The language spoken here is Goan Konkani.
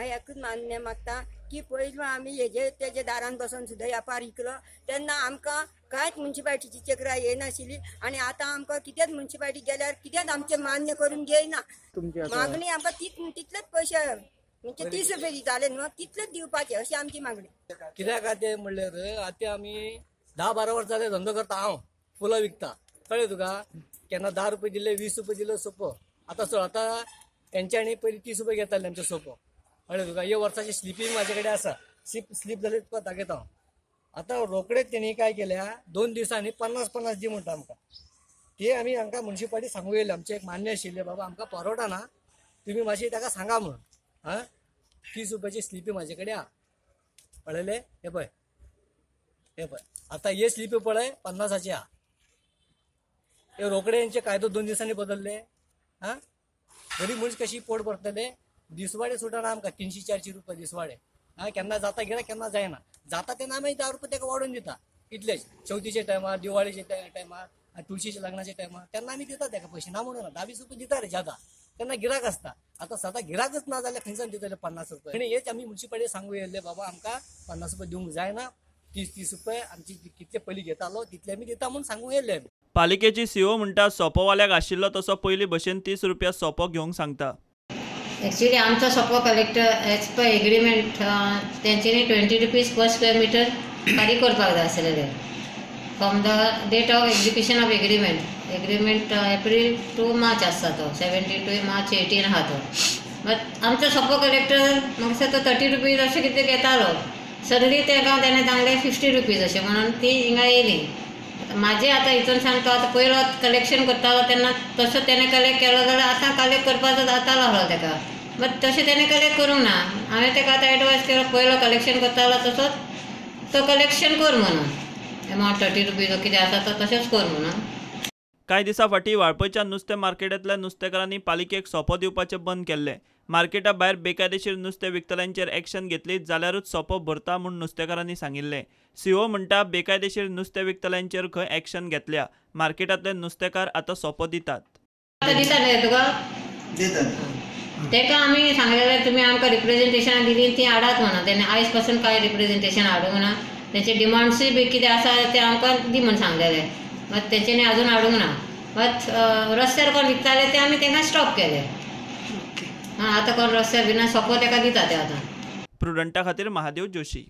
हांव एकूच मान्य मागता की पयलीं आमी हेजे तेजे दारान बसून सुद्दां व्यापार विकलो तेन्ना आमकां कांयच म्युनिसिपालिटीची चक्रां येनाशिल्ली आनी आतां आमकां कितेंच म्युनिसिपालिटी गेल्यार कितेंच आमचें मान्य करून घेयना. मागणी आमकां तितलेच पयशे म्हणजे 30 रुपये दिताले न्हू तितलेच दिवपाचे अशी आमची मागणी. कित्याक ते म्हणल्यार आतां आमी 10-12 वर्सां जाले धंदो करता. हांव फुलां विकता, कळ्ळें तुका? केन्ना 10 रुपये दिले, 20 रुपये दिले सोपो. आतां चड आतां तेंच्यांनी पयलीं 30 रुपये घेताले आमचे सोपो, कळ्ळें तुका? हे वर्साची स्लिपी म्हाजे कडेन आसा, स्लीप जाली तुका दाखयता हांव. आतां रोखडेच तेणी काय केल्या, 2 दिसांनी 50-50 दी म्हणटा आमकां. ते आमी हांकां म्युनिसिपालिटी सांगूं येयले, आमचें एक मान्य आशिल्लें बाबा आमकां परवडना, तुमी मातशें ताका सांगा म्हणून. आं, 30 रुपयाची स्लिपी म्हाजे कडेन आहा, पळयले? हे पळय, हे पळय, आतां हे स्लिपी पळय 50ची आहा. हे रोखडे यांचे कायदो 2 दिसांनी बदलले. आं, गरीब मनीस कशी पोट भरतले? दिसवाडे सुटना आमकां 300-400 रुपया दिसवाडे. आं, केन्ना जाता गिरायक, केन्ना जायना. जाता तेन्ना आमी 10 रुपया ताका वाडोवन दिता, इतलेच. चवथीच्या टायमार, दिवाळीच्या टायमार, तुळशीच्या लग्नाच्या टायमार तेन्ना आमी दिता ताका पयशे, ना म्हणून 10-20 रुपया दिता रे जादा, तेन्ना गिरायक आसता. आतां सदां गिरायकच ना जाल्यार खंयच्यान दितले 50 रुपया? आनी हेच आमी म्युनिसिपालिटी सांगू येयल्ले बाबा आमकां 50 रुपया दिवंक जायना, 30-30 रुपये आमची कितले पयलीं घेतालो तितले आमी दिता म्हूण सांगूंक येयल्ले आमी. पालिकेची सीओ म्हणटा सोपोवाल्याक आशिल्लो तसो पयलीं भशेन 30 रुपया सोपो घेवंक सांगता. एक्चुअली आमचो सोपो कलेक्टर एज पर एग्रीमेंट तेंच्यांनी 20 रुपीज पर स्क्वेअर मिटर फारीक करपाक जाय आसलेले from the date of execution of agreement. Agreement April to March आसता तो, 17 to March 18 आहा तो. बट आमचो सोपो कलेक्टर म्हाका दिसता तो 30 रुपीज अशें कितें घेतालो. सडनली तेका तेणें सांगलें 50 रुपीज अशें म्हणून ती हिंगा येयली. म्हाजे आतां हितून सांगता, आतां पयलो कलेक्शन करतालो तेन्ना तसो तेणें कलेक्ट केलो जाल्यार आतां कलेक्ट करपाचो जातालो आसलो तेका, बट तशें तेणें कलेक्ट करूंक ना. हांवें तेका आतां एडवायस केलो पयलो कलेक्शन करतालो तसोच तो कलेक्शन कर म्हणून, एमावंट 30 रुपीज कितें आसा तो तशेंच कर म्हणून. कांय दिसां फाटीं वाळपयच्या नुस्तें मार्केटांतल्या नुस्तेकारांनी पालिकेक सोपो दिवपाचें बंद केल्लें. मार्केटा भायर बेकायदेशीर नुस्तें विकतल्यांचेर एक्शन घेतली जाल्यारूच सोपो भरता म्हूण नुस्तेकारांनी सांगिल्लें. सीओ म्हणटा बेकायदेशीर नुस्तें विकतल्यांचेर खंय एक्शन घेतल्या. मार्केटांतले नुस्तेकार आतां सोपो दितात. तुका तेका आमी सांगलेलें तुमी आमकां रिप्रेजेंटेशनां दिली ती हाडात म्हणून, तेणें आयज पासून कांय रिप्रेजेंटेशन हाडूंक ना. तेंचे डिमांड्सूय बी कितें आसा ते आमकां दी म्हूण सांगलेलें, मात तेंच्यांनी आजून हाडूंक ना. मात रस्त्यार कोण विकताले ते आमी तेंकां स्टॉप केले. आतां कोण रस्त्यार बिना सोपो तेका दिता ते आतां. प्रुडंटा खातीर महादेव जोशी.